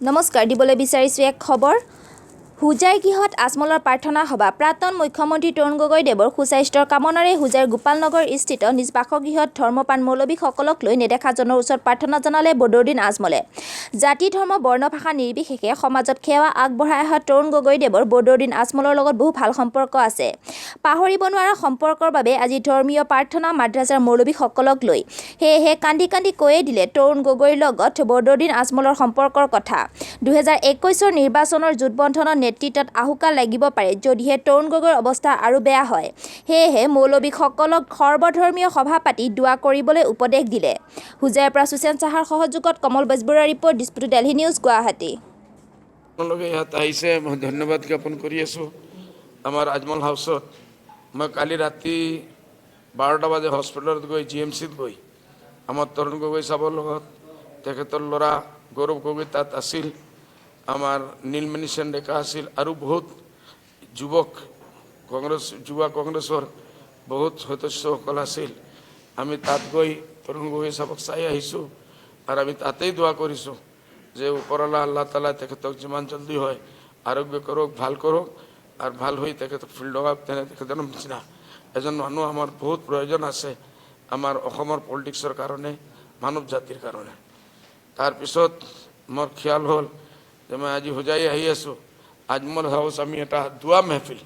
নমস্কাৰ, দিবলৈ বিচাৰিছোঁ এক খবৰ। হোজাই গৃহত আজমলৰ প্ৰাৰ্থনা সভা। প্ৰাক্তন মুখ্যমন্ত্ৰী তৰুণ গগৈ দেৱৰ সুস্বাস্থ্যৰ কামনাৰে হোজাইৰ গোপালনগৰ স্থিত নিজ বাসগৃহত ধৰ্মপ্ৰাণ মৌলবীসকলক লৈ নেদেখাজনৰ ওচৰত প্ৰাৰ্থনা জনালে বদৰুদ্দিন আজমলে। জাতি, ধৰ্ম, বৰ্ণ, ভাষা নিৰ্বিশেষে সমাজত সেৱা আগবঢ়াই অহা তৰুণ গগৈ দেৱৰ বদৰুদ্দিন আজমলৰ লগত বহু ভাল সম্পৰ্ক আছে। পাহৰিব নোৱাৰা সম্পৰ্কৰ বাবে আজি ধৰ্মীয় প্ৰাৰ্থনা মাদ্ৰাছাৰ মৌলবীসকলক লৈ। সেয়েহে কান্দি কান্দি কৈয়ে দিলে তৰুণ গগৈৰ লগত বদৰুদ্দিন আজমলৰ সম্পৰ্কৰ কথা। 2021ৰ নিৰ্বাচনৰ জোঁটবন্ধনৰ নেতৃত্বত আহুকাল লাগিব পাৰে, যদিহে তৰুণ গগৈৰ অৱস্থা আৰু বেয়া হয়। সেয়েহে মৌলবীসকলক সৰ্বধৰ্মীয় সভা পাতি দোৱা কৰিবলৈ উপদেশ দিলে। হোজাইৰ পৰা সুচেন সাহাৰ সহযোগত কমল বেজবৰুৱাৰ ৰিপৰ্ট, দিছপুৰ দেলহি নিউজ, গুৱাহাটী। আপোনালোকে ইয়াত আহিছে, মই ধন্যবাদ জ্ঞাপন কৰি আছোঁ। আমাৰ আজমল হাউচত মই কালি ৰাতি 12টা বাজে হস্পিটেলত গৈ, জি এম চিত গৈ আমাৰ তৰুণ গগৈ চাবৰ লগত, তেখেতৰ ল'ৰা গৌৰৱ গগৈ তাত আছিল, আমাৰ নীলমণি সেন ডেকা আছিল আৰু বহুত যুৱক কংগ্ৰেছ, যুৱ কংগ্ৰেছৰ বহুত সদস্যসকল আছিল। আমি তাত গৈ তৰুণ গগৈ চাবক চাই আহিছোঁ আৰু আমি তাতেই দোৱা কৰিছোঁ যে ওপৰৱালা আল্লাহ তালা তেখেতক যিমান জলদি হয় আৰোগ্য কৰক, ভাল কৰক আৰু ভাল হৈ তেখেতক ফিল্ডত তেনে তেখেতৰ নিচিনা এজন মানুহ আমাৰ বহুত প্ৰয়োজন আছে আমাৰ অসমৰ পলিটিক্সৰ কাৰণে, মানৱ জাতিৰ কাৰণে। তাৰপিছত মোৰ খিয়াল হ'ল যে মই আজি হোজাই আহি আছোঁ, আজমল হাউচ আমি এটা দোৱা মেহফিল।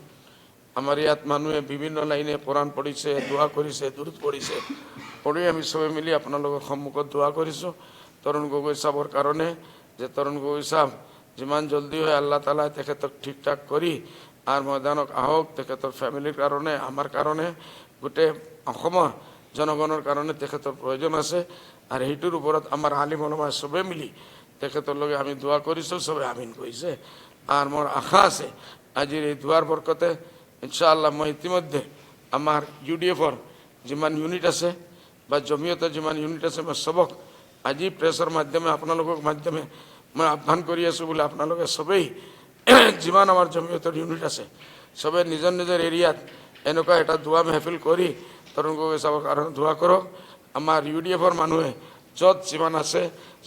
আমাৰ ইয়াত মানুহে বিভিন্ন লাইনে কোৰাণ পঢ়িছে, দোৱা কৰিছে, দুৰুদ পঢ়িছে। পঢ়ি আমি চবে মিলি আপোনালোকৰ সন্মুখত দোৱা কৰিছোঁ তৰুণ গগৈ চাবৰ কাৰণে যে তৰুণ গগৈ চাব যিমান জলদি হয় আল্লাহ তালাই তেখেতক ঠিক ঠাক কৰি আৰু ময়দানক আহক। তেখেতৰ ফেমিলিৰ কাৰণে, আমাৰ কাৰণে, গোটেই অসমৰ জনগণৰ কাৰণে তেখেতৰ প্ৰয়োজন আছে। আৰু সেইটোৰ ওপৰত আমাৰ আলিম ওলামা চবে মিলি তেখেতৰ লগে আমি দোৱা কৰিছোঁ, চবে আমিন কৈছে। আৰু মোৰ আশা আছে আজিৰ এই দোৱাৰ বৰকতে ইনশাআল্লাহ। মই ইতিমধ্যে আমাৰ ইউ ডি এফৰ যিমান ইউনিট আছে বা জমিয়তৰ যিমান ইউনিট আছে, মই চবক আজি প্ৰেছৰ মাধ্যমে, আপোনালোকৰ মাধ্যমে মই আহ্বান কৰি আছোঁ বোলে আপোনালোকে চবেই যিমান আমাৰ জমিয়তৰ ইউনিট আছে, চবে নিজৰ নিজৰ এৰিয়াত এনেকুৱা এটা দোৱা মেহফিল কৰি তৰুণ গগৈ চাবৰ কাৰণে দোৱা কৰক। আমাৰ ইউ ডি এফৰ মানুহে য'ত যিমান আছে,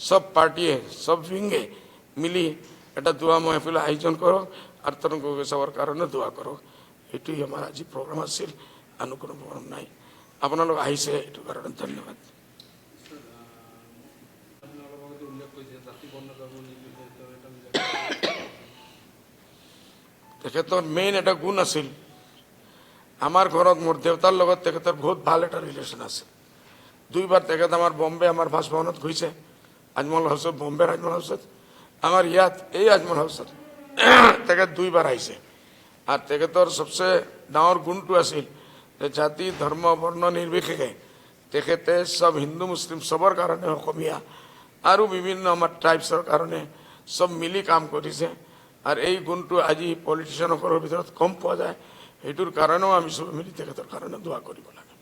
চব পাৰ্টীয়ে, চব উইংগে মিলি এটা দোৱা মেহফিল আয়োজন কৰক আৰু তৰুণ গগৈ চাবৰ কাৰণে দোৱা কৰক। সেইটোৱেই আমাৰ আজি প্ৰগ্ৰাম আছিল, আন কোনো প্ৰগ্ৰাম নাই। আপোনালোক আহিছে, এইটো কাৰণে ধন্যবাদ। আপুনি অলপ আগতে উল্লেখ কৰিছে, জাতি, বৰ্ণ, ধৰ্ম নিৰ্বিশেষে তেওঁ এটা মিলা তেখেতৰ মেইন এটা গুণ আছিল, আমাৰ ঘৰত মোৰ দেউতাৰ লগত তেখেতৰ বহুত ভাল এটা ৰিলেশ্যন আছে। দুইবাৰ তেখেত আমাৰ বম্বে, আমাৰ বাসভৱনত গৈছে, আজমল হাউচত, বম্বেৰ আজমল হাউচত, আমাৰ ইয়াত এই আজমল হাউচত তেখেত দুইবাৰ আহিছে। আৰু তেখেতৰ চবচে ডাঙৰ গুণটো আছিল যে জাতি, ধৰ্ম, বৰ্ণ নিৰ্বিশেষে তেখেতে চব হিন্দু, মুছলিম চবৰ কাৰণে, অসমীয়া আৰু বিভিন্ন আমাৰ ট্ৰাইবছৰ কাৰণে চব মিলি কাম কৰিছে। আৰু এই গুণটো আজি পলিটিচিয়ানসকলৰ ভিতৰত কম পোৱা যায়। সেইটোৰ কাৰণেও আমি চবে মিলি তেখেতৰ কাৰণে দোৱা কৰিব লাগে।